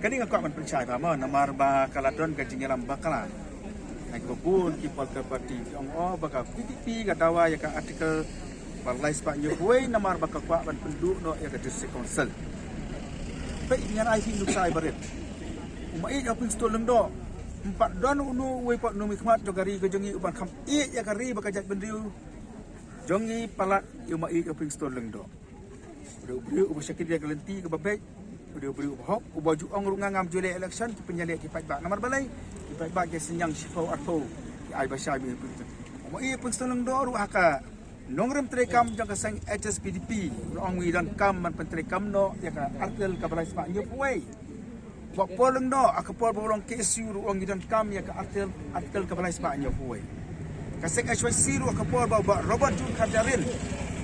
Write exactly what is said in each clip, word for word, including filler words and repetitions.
Kane nga kwah ban pynshai ba mo namar ba ka la don ka jingïalam bakla na kiba bun ki political party ki ong o ba ka VPP ka dawa ïa ka article ba lai spah hynñiew phew wei namar ba ka kwah ban pynduh noh ïa ka District Council. Peit ngan ai phi nuksa ibarit. U Maieit Ophingston Lyngdoh, ym pat don uno uwei pat uno u mihkhmat jong ka ri ka jong ngi uban kham ïeit ïa ka ri bad ka jaitbynriew jong ngi palat ïa u Maieit Ophingston Lyngdoh. U dei u briew uba shakri ïa ka lynti kaba beit. U dei u briew uba hok, uba ju ong ruh nga ngam ju leh election, ki pynïaleh ki paidbah. Namar balei? Ki paidbah ki synñiang shiphew arphew ki ai ba shai mi. U Maieit Ophingston Lyngdoh ruh ha ka nongrim treikam jong ka seng HSPDP, u la ong ngi donkam ban pyntreikam noh ïa ka article kaba lai spah hynñiew phew wei. Bah Paul Lyngdoh, ha ka por ba u long KSU ruh u ong ngi donkam ïa ka article, article kaba lai spah hynñiew phew wei. Ka seng HYC ruh ha ka por ba u Bah Robert June Kharjahrin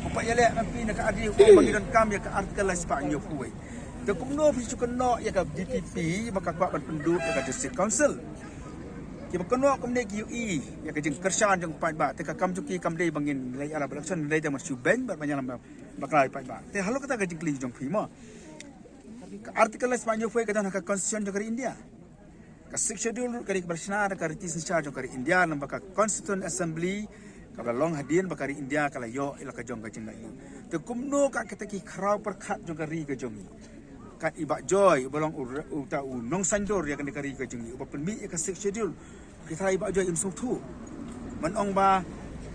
u pat ïaleh M P na ka R D U u ong ba ngi donkam ïa ka article lai spah hynñiew phew wei. Te kumno phi shu kynnoh ïa ka VPP ba ka kwah ban pynduh ïa ka District Council? Kiba kynnoh kumne ki ïohi ïa ka jingkyrshan jong u paidbah, te ka kam jong ki kam dei ba ngin leit ïalap election, leit ban shu beiñ bad ban ïalam bakla ïa u paidbah. Te halor kata ka jingkylli jong phi mo, ka article lai spah hynñiew phew wei ka don ha ka Constitution jong ka ri India. Ka Sixth Schedule ruh ka dei kaba la shna da ka riti synshar jong ka ri India, lem bad ka Constituent Assembly kaba la long hadien ba ka ri India ka la ïoh ïa la ka jong ka jinglaitluid. Te kumno ka kita ki khraw pyrkhat jong ka ri ka jong ngi, kat i Bah Joy uba long u re-, uta u nongsaiñdur ïa kane ka ri ka jong ngi uba pynmih ïa ka Sixth Schedule. Kita i Bah Joy im sngewthuh. Ban ong ba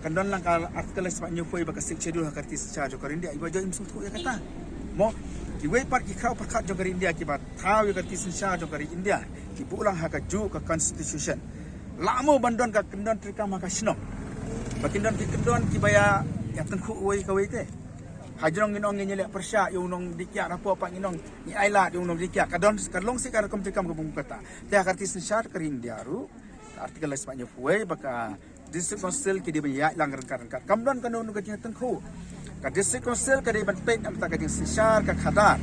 kan don lang ka article lai spah hynñiew phew wei bad ka Sixth Schedule ha ka riti synshar jong ka ri India, i Bah Joy im sngewthuh ïa kata. Mo, kiwei pat ki khraw pyrkhat jong ka ri India kiba thaw ïa ka riti synshar jong ka ri India ki buh lang ha kajuh ka Constitution. La mo ban don ka kyndon treikam ha ka shnong, ba kin don ki kyndon kiba ïa, ïa tyngkhuh uwei kawei te. Hajrong ngin ong ngin ïaleh pyrshah ïa u nongdie kiad, hapoh pat ngin ong ngi ailad ïa u nongdie kiad. Ka don, ka long shi ka rukom treikam kaba kum kata. Te ha ka riti synshar ka ri India ruh, ka article lai spah hynñiew phew wei ba ka District Council ki dei ban ïaid lang ryngkat ryngkat. Kam don kano kano ka jingtyngkhuh. Ka District Council ka dei ban peit namar ka jingsynshar ka khadar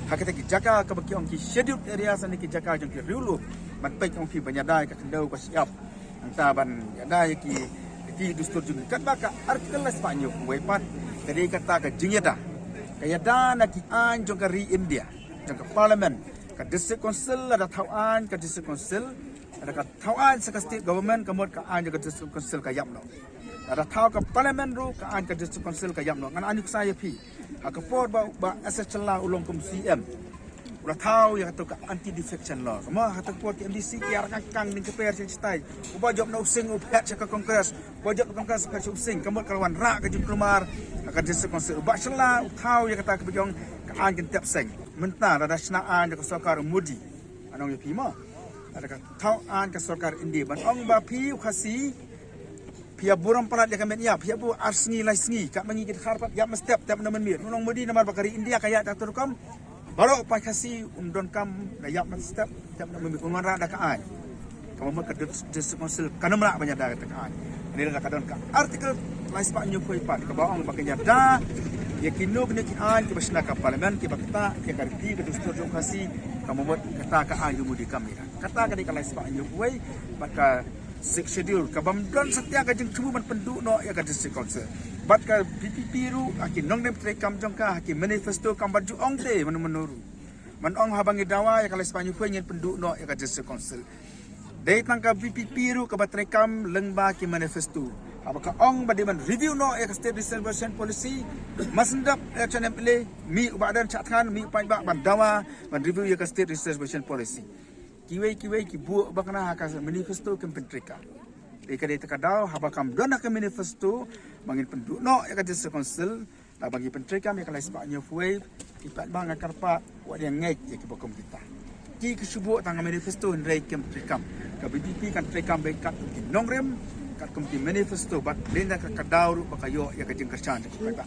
ha kita ki jaka kaba ki ong ki scheduled areas ne ki jaka jong ki riewlum, ban peit ong ki ban ïada ïa ka khyndew ka shyiap. Nangta ban ïada ïa ki, ki dustur jong ngi. Katba ka article lai spah hynñiew phew wei pat ka dei kata ka jingïada, ka ïada na ki aiñ jong ka ri India, jong ka Parliament. Ka District Council lada thaw aiñ ka District Council, lada ka thaw aiñ sa ka State Government, ka mut ka aiñ jong ka District Council ka ïap noh. Lada thaw ka Parliament ruh, ka aiñ ka District Council ka ïap noh. Ngan ai nuksa ïa phi, ha ka por ba, ba S H Shylla u long kum CM, u la thaw ïa kato ka Anti Defection Law. Ka mut ha kato ka por ki MDC ki ïarap kang kang, ning ka per sha shatai. Uba jop noh u sing u phet sha ka Congress, uba jop noh Congress u phet sha u sing. Ka mut ka la wanrah ka jingkulmar ha ka District Council. U Bah Shylla u thaw ïa kata kaba jong ka aiñ kyntep seng. Mynta lada shna aiñ da ka sorkar u Modi, ngan ong ïa phi mo, lada ka thaw aiñ ka sorkar India, ban ong ba phi u Khasi phi ïa burom palat ïa ka met ïap, phi ïa buh ar sngi lai sngi, katba ngi ki dkhar pat ïap mynstep, tep na mynmiet. U nong Modi namar ba ka ri India ka ïaid da kato ka rukom, baroh paid Khasi un donkam da ïap mynstep, tep na mynmiet, un wanrah da ka aiñ. Kaba mut ka Dis-, District Council kan ym lah ban ïada kata ka aiñ. Hynrei lada ka don ka article lai spah hynñiew phew wei pat kaba ong ba kan ïada ïa kino kino ki aiñ kiba shna ka Parliament kiba ktah ïa ka riti ka dustur jong u Khasi, kaba mut kata ka aiñ jong u Modi kam ïada. Kata ka dei ka lai spah hynñiew phew wei bad ka Sixth Schedule, ka bym don satia ka jingthmu ban pynduh noh ïa ka District Council. Bad ka VPP ruh ha ki nongrim treikam jong ka, ha ki manifesto kam pat ju ong te mano mano ruh. Ban ong haba ngi dawa ïa ka lai spah hynñiew phew wei ngin pynduh noh ïa ka District Council. Dei tang ka VPP ruh kaba treikam lyngba ki manifesto. Haba ka ong ba dei ban review noh ïa ka State Reservation Policy, mar shen dep election MLA, mih u Bah Ardent Shah Thangan, mih u paidbah ban dawa ban review ïa ka State Reservation Policy. Kiwei kiwei ki buh bakla ha ka manifesto kim pyntreikam. Dei ka dei ta ka daw, haba kam don ha ka manifesto ba ngin pynduh noh ïa ka District Council, haba ngi pyntreikam ïa ka lai spah hynñiew phew wei, ki paidbah nga kyrpad wat ïa ngeit ïa kiba kum kita. Ki ki shu buh tang ha manifesto hynrei kim treikam. Ka VPP kan treikam beit katkum ki nongrim, katkum ki manifesto, bad lynda ka ka daw ruh ba ka ïoh ïa ka jingkyrshan jong ki paidbah.